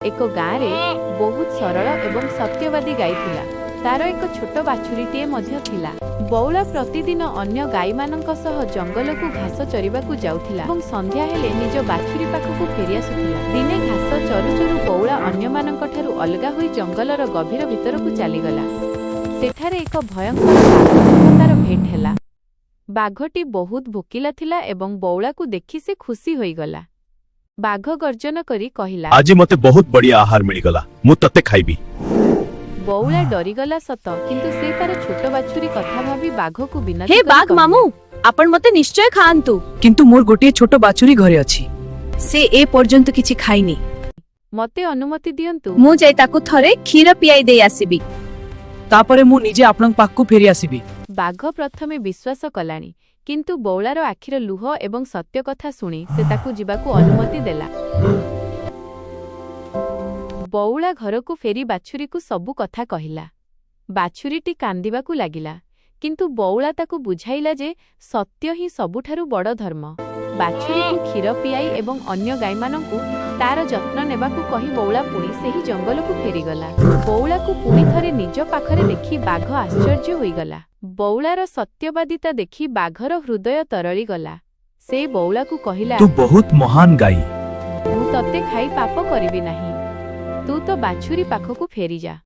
ଏକ ଗାଁରେ ବହୁତ ସରଳ ଏବଂ ସତ୍ୟବାଦୀ ଗାଈ ଥିଲା। ତାର ଏକ ଛୋଟ ବାଛୁରୀଟିଏ ମଧ୍ୟ ଥିଲା। ବଉଳା ପ୍ରତିଦିନ ଅନ୍ୟ ଗାଈମାନଙ୍କ ସହ ଜଙ୍ଗଲକୁ ଘାସ ଚରିବାକୁ ଯାଉଥିଲା ଏବଂ ସନ୍ଧ୍ୟା ହେଲେ ନିଜ ବାଛୁରୀ ପାଖକୁ ଫେରିଆସୁଥିଲା। ଦିନେ ଘାସ ଚରୁ ଚରୁ ବଉଳା ଅନ୍ୟମାନଙ୍କଠାରୁ ଅଲଗା ହୋଇ ଜଙ୍ଗଲର ଗଭୀର ଭିତରକୁ ଚାଲିଗଲା। ସେଠାରେ ଏକ ଭୟଙ୍କର ବାଘ ସହ ତାର ଭେଟ ହେଲା। ବାଘଟି ବହୁତ ଭୋକିଲା ଥିଲା ଏବଂ ବଉଳାକୁ ଦେଖି ସେ ଖୁସି ହୋଇଗଲା। ବାଘ ଗର୍ଜନ କରି କହିଲା, ଆଜି ମତେ ବହୁତ ବଢିଆ ଆହାର ମିଳିଗଲା। ମୁଁ ତତେ ଖାଇବି। ବଉଳା ଡରିଗଲା ସତ, କିନ୍ତୁ ସେ ତାର ଛୋଟ ବାଛୁରୀ କଥା ଭାବି ବାଘକୁ ବିନତି ହେ କରି ବାଘ କହିଲା, ମାମୁଁ, ଆପଣ ମତେ ନିଶ୍ଚୟ ଖାଆନ୍ତୁ। କିନ୍ତୁ ମୋର ଗୋଟିଏ ଛୋଟ ବାଛୁରୀ ଘରେ ଅଛି। ସେ ଏ ପର୍ଯ୍ୟନ୍ତ କିଛି ଖାଇନି। ମତେ ଅନୁମତି ଦିଅନ୍ତୁ। ମୁଁ ଯାଇ ତାକୁ ଥରେ କ୍ଷୀର ପିଆଇ ଦେଇ ଆସିବି। ତାପରେ ମୁଁ ନିଜେ ଆପଣଙ୍କ ପାଖକୁ ଫେରି ଆସିବି। ବାଘ ପ୍ରଥମେ ବିଶ୍ୱାସ କଲାନି, କିନ୍ତୁ ବଉଳାର ଆଖିର ଲୁହ ଏବଂ ସତ୍ୟ କଥା ଶୁଣି ସେ ତାକୁ ଯିବାକୁ ଅନୁମତି ଦେଲା। ବଉଳା ଘରକୁ ଫେରି ବାଛୁରୀକୁ ସବୁ କଥା କହିଲା। ବାଛୁରୀଟି କାନ୍ଦିବାକୁ ଲାଗିଲା, କିନ୍ତୁ ବଉଳା ତାକୁ ବୁଝାଇଲା ଯେ ସତ୍ୟ ହିଁ ସବୁଠାରୁ ବଡ଼ ଧର୍ମ। ବାଛୁରୀକୁ କ୍ଷୀର ପିଆଇ ଏବଂ ଅନ୍ୟ ଗାଈମାନଙ୍କୁ ତାର ଯତ୍ନ ନେବାକୁ କହି ବଉଳା ପୁଣି ସେହି ଜଙ୍ଗଲକୁ ଫେରିଗଲା। ବଉଳାକୁ ପୁଣି ଥରେ ନିଜ ପାଖରେ ଦେଖି ବାଘ ଆଶ୍ଚର୍ଯ୍ୟ ହୋଇଗଲା। ବଉଳାର ସତ୍ୟବାଦିତା ଦେଖି ବାଘର ହୃଦୟ ତରଳିଗଲା। ସେ ବଉଳାକୁ କହିଲା, ତୁ ବହୁତ ମହାନ ଗାଈ। ମୁଁ ତତେ ଖାଇ ପାପ କରିବି ନାହିଁ। ତୁ ତୋ ବାଛୁରୀ ପାଖକୁ ଫେରିଯା।